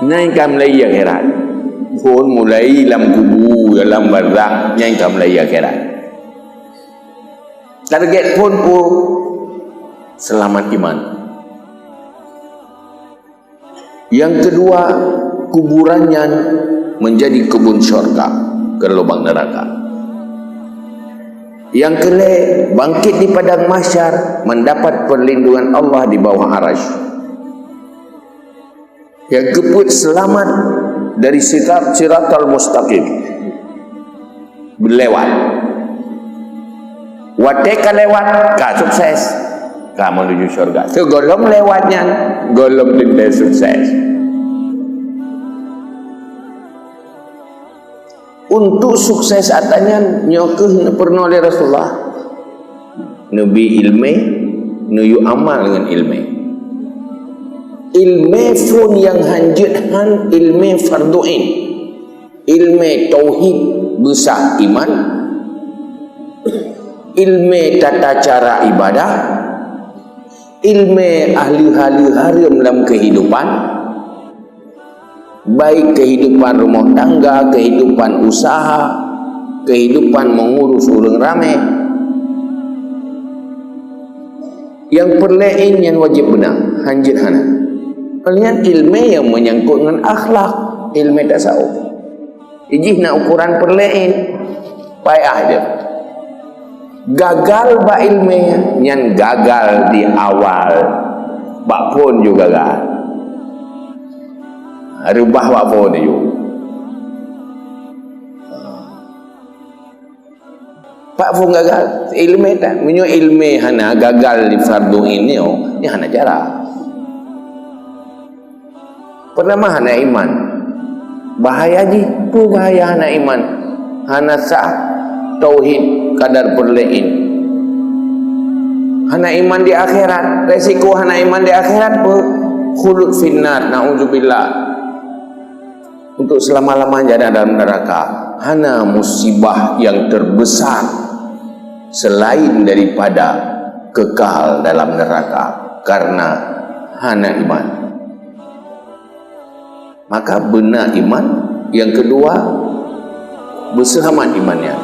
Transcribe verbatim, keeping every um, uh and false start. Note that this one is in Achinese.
Nyan ka mulai akhirat. Phon mulai lam kubu, lam barzakh, nyan ka mulai akhirat. Target phon peue? Seulamat iman. Nyang keudua, kuburan nyan menjadi kebun syurga, keu lubang neuraka. Nyang keulhèe, bangkit di padang mahsyar, mendapat perlindungan Allah di bawah Arasy. Nyang keupeuet, seulamat dari sirat, siratal mustaqim. Beulewat. Watèe ka lewat, ka sukses. Ka menuju syurga. Sigohlom lewat nyan, gohlom teuntèe sukses. Untuk sukses ata nyan, nyoe keuh neupeurunoe lé Rasulullah. Neubri ileumèe, neuyue amal ngon ileumèe. Ileumèe phon nyang hanjeuet han ileumèe fardhu ain. Ileumèe tauhid, beusah iman. Ileumèe tata cara ibadah. Ileumèe ahli-ahli hareuem lam keuhidupan. Baik keuhidupan rumoh tangga, keuhidupan usaha, keuhidupan meungurus ureueng ramè. Nyang peureulèe nyan wajéb beuna, hanjeuet hana. Nyan ileumèe nyang meunyangkot ngon akhlak, ileumèe tasawuf. Jih na ukoran peureulèe, payah jeuet. Gagal bak ileumèe nyan gagal di awal. Bak phon ju gagal. Reubah bak phon ju. Bak phon gagal, ileumèe tan. Meunyoe ileumèe hana gagal di fardhu ain nyoe, nyan hana cara. Peureulèe hana iman. Bahaya jih, peue bahaya hana iman? Hana sah tauhid kadar peureulèe. Hana iman di akhirat. Resiko hana iman di akhirat peue? Khulud finnar, naudzubillah. Untuk selama-lamanya ada dalam neraka. Hana musibah yang terbesar selain daripada kekal dalam neraka karena hana iman. Maka beuna iman, nyang keudua, beuseulamat iman nyan.